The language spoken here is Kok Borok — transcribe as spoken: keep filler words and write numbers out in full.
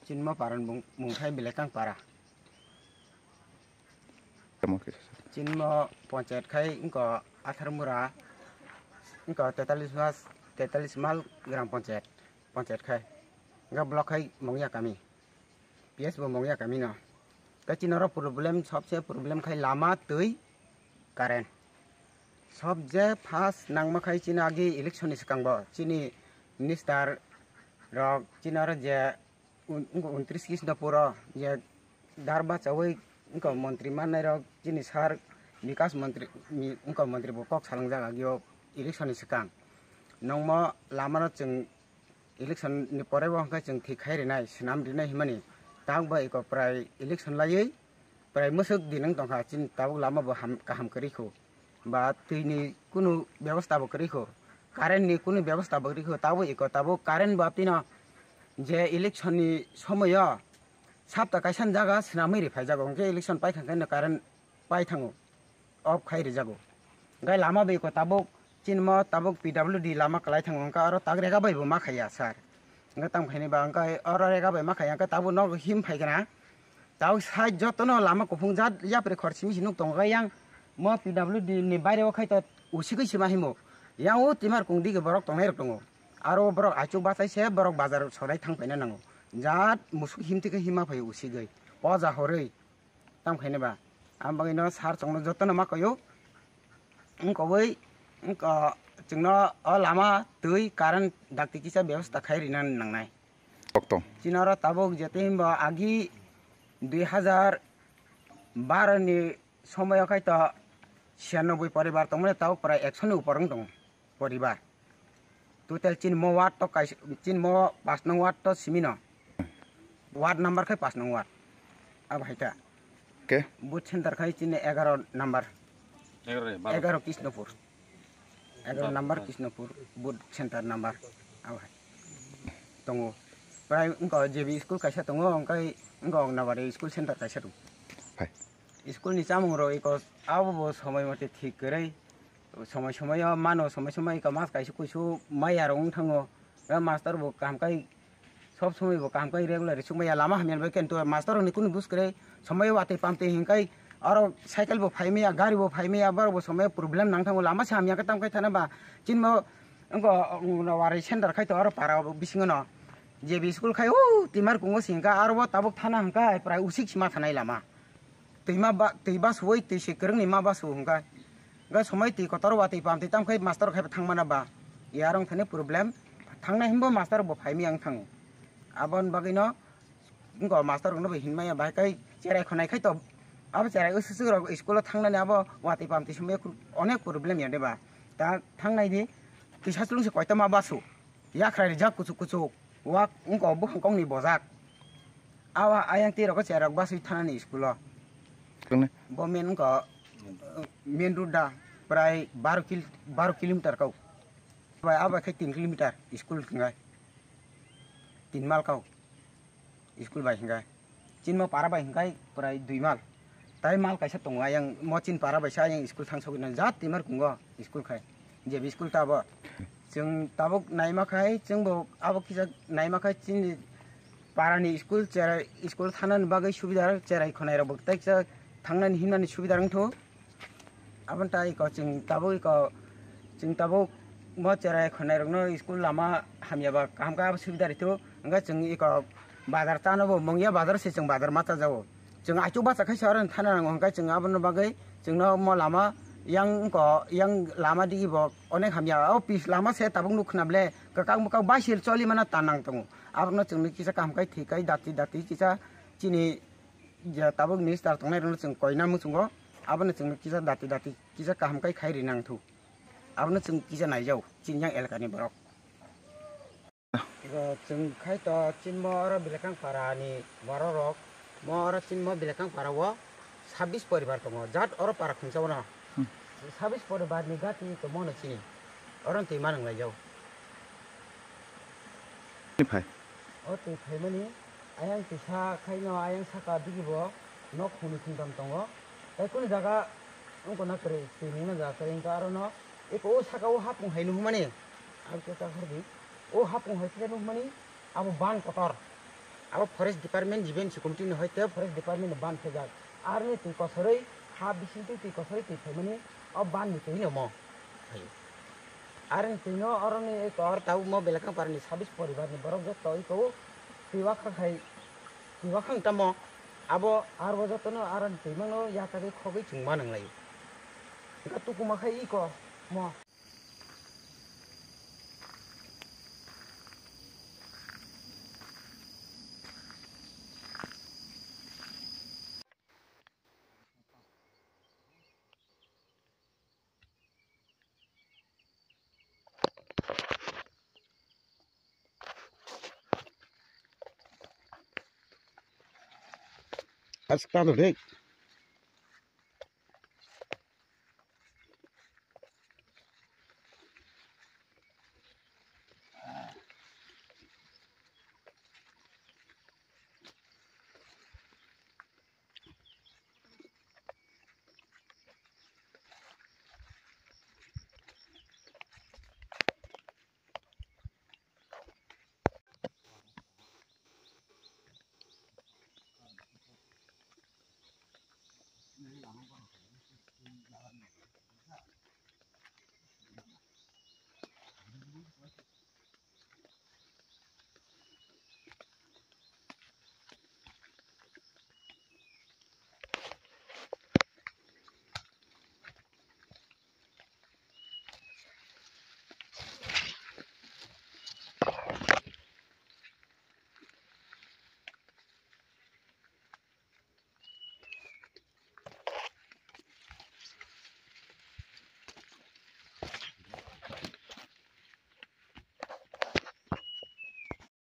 Chinmo paran bung-, mung khai Belekang para. Tamo kisa sa. Chinmo panchayat khai wngkha Atharmura, wngkha tetalis mas, tetalis mal gram panchayat, panchayat khai. Wngkha block khai Mongya kami. P S bo Mongya kami no. Khe chini oro problem, sobse problem khai lama, twi, current. Sobje first nangma khai chini agi election ni swkang bo chini minister rok chini oro je un-, wngkha untris Krishnapur o je dar bachaui wngkha montri mannai rok chini sir Bikas montri ni wngkha montri bo kok salangjak agi o election ni swkang. Nongmo lama no chwng election ni pore bo hwnkhe chwng thik khai rinai, swnam rinai himani. Tabuk bai eko prai election laiwi prai mwswk din wng tongkha, chini tabuk lama bo ham, kaham kwrwi kho, ba twi ni kunu bebosta bo kwrwi kho, current ni kunu bebosta bo kwrwi kho, tabuk eko tabuk current bo aptino je election ni somoyo sapta kaisa ni jaga swnamwi riphaijak, hwnkhe election paikha khe no current pai thango, off khai rijago. Hwnkhe lama bai ko tabuk, chini mo tabuk P W D lama kwlai thango, hwnkhe oro tak rega bai bo ma khaiya sir. Hwnkhe tamo khaini ba hwnkhe oro rega bai ma khaiya, hwnkhe tabuk nogo him phai gana. Tabuk side jotono lama kuphung jat yapri khor simi si nuk tongo, yang mo P W D ni baire o khai to usigwi sima himo. Yang o timar kung dige borok tongnai rok tongo. Aro borok aichuk bachai se borok bazar sorai thang paina nango. Jat musuk him thike hima phai usigwi. Poja horwi. Tam khaini ba. Am bagwi no sir chwngno jotono ma koyo. Wngkha bai, wngkha chwngno o lama, twi, current dakti kisa bebosta khai rina nangnai. Koktong. Chini oro tabuk jete himba agi dui hajar baro ni somoyo khai to siyanoboi poribar tongmani, tabuk prai ekso ni upor wng tongo poribar. Total chini mo ward to kaisa, chini mo pas nong ward to simi no. Ward number khai pas nong ward. Abo hai ta. Ke? Booth center khai chini egaro number. Egaro ni, baro. Egaro Krishnapur. Egaro number Krishnapur, booth center number. Abo hai. Tongo. Prai wngkha J B school kaisa tongo, wngkha wngkha Anganwadi school center kaisa tongo. Hai. School ni chamung rok eko abo bo somoi mote thik kwrwi. Somoi somoi o mano, somoi somoi eko mas kaisa kuisu maya rok wng thango. Master bo kaham kai sob somoi bo kaham kai regular suk maya, lama hamya bai khe to master rok ni kunu bus kwrwi. Somoi watwi pamtwi hinkai oro cycle bo phai maya, gari bo phai maya, borok bo somoi problem nang thango, lama se hamya khe tam khai thana ba. Chini bo wngkha Anganwadi center khai to oro para bisingo no J B school khai o timar kungo singkha, aro bo tabuk thana hwnkha prai usik sima thanai lama. Twima ba, twi basuwi twi se kwrwngni ma basu hwnkha. Hwnkha somoi twi kotor watwi pamtwi tam khai master khai thangmana ba. Yarong thani problem. Thangnai himbo master bo phaimi ang thango. Aboni bagwino wngkha master rokno bo hinmaya, bahai kai cherai khonai khai to. Abo cherai usuk rok school o thangnani abo watwi pamtwi somoi onek problem ya de ba. Ta thangnai di kisa chwlwng se koito ma basu. Yakhrai rijak kuchuk kuchuk. Wak wngkha bukhang kongni bojak. Awa ayang tei rok cherai rok basui thanani school o. Kwlwng. Bo main wngkha, uh, main road da prai baro kil-, baro kilometer kau. Bai abo khe tin kilometer school hwnkhai. Tin mal kau. School bai hwnkhai. Chinmo para bai hwnkhai prai dui mal. Tai mal kaisa tongo ayang mo chin para bai sa ayang school thang sogwi na jat timar kungo school khai. J B school ta abo. Chwng tabuk naima khai, chwngbo abo kisa naima khai chini parani school cherai, school thanani bagwi subida, cherai khonai rok bo tei kisa thangnani himnani subida wngthu. Aboni tai iko chwng tabuk iko, chwng tabuk mo cherai khonai rokno school lama hamya ba kaham khe abo subida rwthu. Hwnkhe chwng iko bazar tano bo mungya bazar se chwng bazar ma chajago. Chwng aichuk bacha khai se oro thana nango, hwnkhe chwng aboni bagwi chwngno mo lama yang wngkha, yang lama digi bo onek hamya. O pis lama se tabuk nuk khna ble kwkak mwkak bai sil choli mana ta nang tongo. Abono chwngno kisa kaham khai thwi khai dati dati kisa chini je tabuk minister tongnai rokno chwng koina muchungo, abono chwngno kisa dati dati kisa kaham khai khai ri nang thu. Abono chwng kisa naijao chini yang elakani borok. Ro chwng khai to chinmo oro Belekang para ni borok rok, mo oro chinmo Belekang para o sabis poribar tongo, jat oro para khungsa o no. Hmm. Sabis poribar ni gati to mo no chini, oro twi ma nang lai jao. Ni phai. O twi phai mani ayang kisa khai no ayang saka digi bo nok khungni khungtam tongo, tai kunu jaga wngkha na kwrwi twi nungna jaga kwrwi wngkha aro no. Eko o saka o hapung hai nukmani, abo khe ta hardi. O hapung hai khe nukmani, abo ban kotor. Abo forest department, G B M C committee ni hoite forest department ni ban phejak. Aroni twi kosoroi, ha bisingtwi twi kosoroi twi phaimani o ban ni twi no mo. Aroni twi no oroni eko ar tau mo belakang parani sabis poribar ni borok jotto eko twi wakhang khai, twi wakhang tamo. Abo arbo jotto no aroni twi mano yatagwi khogwi chwngma nang lai. Eka tukuma khai eko mo. Ask tano dek.